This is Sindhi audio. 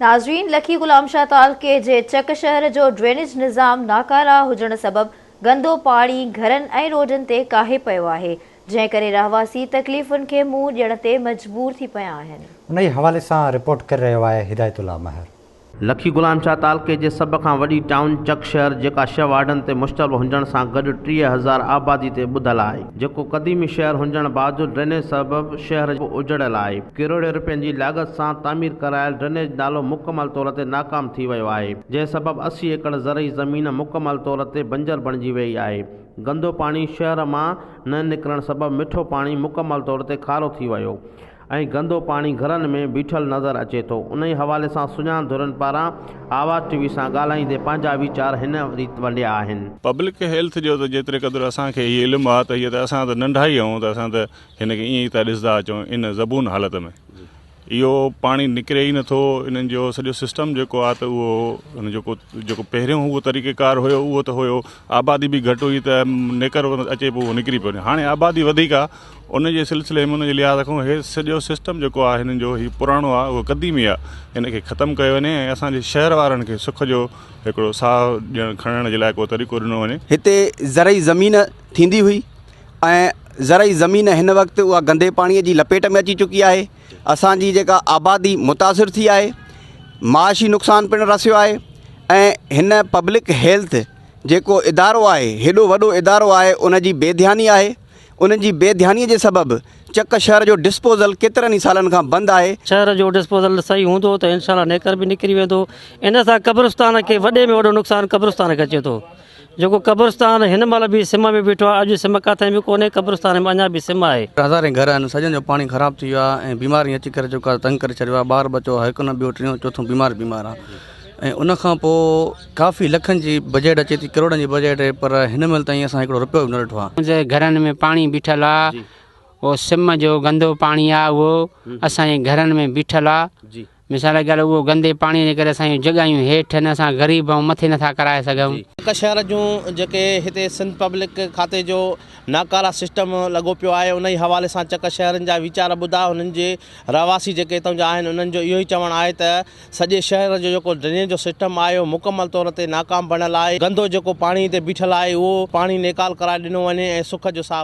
ناظرين لکي غلام شاهه تعلقي جي چڪ شهر جو ڊرينيج نظام ناڪارا هجڻ سبب گندو پاڻي گهرن ۽ روڊن تي ڪاهي پيو آهي، جنهن ڪري رهواسي تڪليفن کي منهن ڏيڻ تي مجبور ٿي پيا آهن. انهي حوالي سان رپورٽ ڪري رهيو آهي هدايت الله مهر. لکي غلام شاهه تعلقي جي سڀ کان وڏي ٽائون چڪ شهر جيڪا ڇهه وارڊن تي مشتمل هجڻ سان گڏ 30,000 آبادي تي ٻڌل آهي جيڪو قديمي شهر هجڻ باوجود ڊرينيج سبب شهر اجڙيل آهي ڪروڙين روپين جي لاڳت سان تعمير ڪرايل ڊرينيج نالو مڪمل طور تي ناڪام ٿي ويو آهي جنهن سبب 80 ايڪڙ زرعي زمين مڪمل طور تي بنجر بڻجي ويئي آهي گندو پاڻي شهر مان نه نڪرڻ سبب مٺو پاڻي مڪمل طور تي کارو ٿي ويو ۽ گندو پاڻي گهرن ۾ بيٺل نظر اچي ٿو انهي حوالي سان سڃاڻ ڌرين پاران آواز ٽي وي سان ڳالهائيندي پنهنجا ويچار هن ريت ونڊيا آهن. پبلڪ هيلٿ جو ته جيتري قدر اسان کي هي علم آ ته هي ته اسان ته ننڍا ئي آهيون ته اسان ته هن کي ائين ئي ٿا ڏسندا اچون ان زبون حالت ۾ اهو پاڻي نڪري ئي نٿو انهن جو سڄو سسٽم جيڪو آ ته اهو ان جو ڪو جيڪو پهريون اهو طريقه ڪار هيو اهو ته هيو آبادي به گهٽ هئي ته نيڪر اچي پيو اهو نڪري پيو هاڻي آبادي وڌيڪ آ ان جي سلسلي ۾ ان جي لحاظ کان هي سڄو سسٽم جيڪو آهي هنن جو هي پراڻو آهي اهو قديمي آهي هن کي ختم ڪيو وڃي ۽ اسان جي شهر وارن کي سک جو هڪڙو ساهه ڏيڻ کڻڻ جي لاء ڪو طريقو ڏنو وڃي. هتي زرعي زمين ٿيندي هئي ۽ زرعي زمين هن وقت اها گندي پاڻي جي لپيٽ ۾ اچي چڪي آهي اسان جي جيڪا آبادي متاثر ٿي آهي معاشي نقصان پڻ رسيو آهي ۽ هن پبلڪ هيلٿ جيڪو ادارو آهي هيڏو وڏو ادارو آهي ان جي بي ڌياني آهي انهن جي بي ڌيانيء جي سبب چڪ شهر جو ڊسپوزل ڪيترن ئي سالن کان بند آهي. شهر جو ڊسپوزل صحيح هوندو ته انشاء الله نيڪر به نڪري ويندو. ان سان قبرستان کي وڏي ۾ وڏو نقصان قبرستان کي اچي ٿو. جيڪو قبرستان هن مهل به سم ۾ بيٺو آهي اڄ سم ڪاٿي به ڪونهي قبرستان ۾ اڃا به سم آهي. هزارين گهر آهن سڄن جو پاڻي خراب ٿي ويو آهي ۽ بيمارين اچي ڪري جيڪو آهي تنگ ڪري ڇڏيو آهي ٻار ٻچو هڪ نه ٻيو ٽيون چوٿون بيمار بيمار آهي ۽ ان کان پوء ڪافي لکن جي بجيٽ اچي ٿي ڪروڙن جي بجيٽ پر هن مهل تائين اسان هڪڙو روپيو به نه ڏٺو آهي. منهنجي گهرن ۾ پاڻي بيٺل آ اهو سم جو گندو پاڻي آ اهو اسان جي گهرن ۾ بيٺل آ مثال جي ڳالهه اهو گندي پاڻي جي ڪري اسان جون جڳهيون هيٺ آهن اسان غريب آهيون مٿي نٿا ڪرائي سگهون. چڪ شهر جون جيڪي هتي سنڌ پبلڪ کاتي جو ناڪارا سسٽم لڳو پيو آهي انهي حوالي سان چڪ شهرين جا ويچار ٻڌا انهن جي رهواسي جيڪي هتان جا آهن انهن جو اهو ئي چوڻ آهي ته سڄي شهر جو جيڪو ڊرينيج جو سسٽم آهي اهو مڪمل طور تي ناڪام بڻيل آهي، گندو جيڪو پاڻي هتي بيٺل آهي اهو پاڻي نيڪال ڪرائي ڏنو وڃي ۽ سک جو ساهه.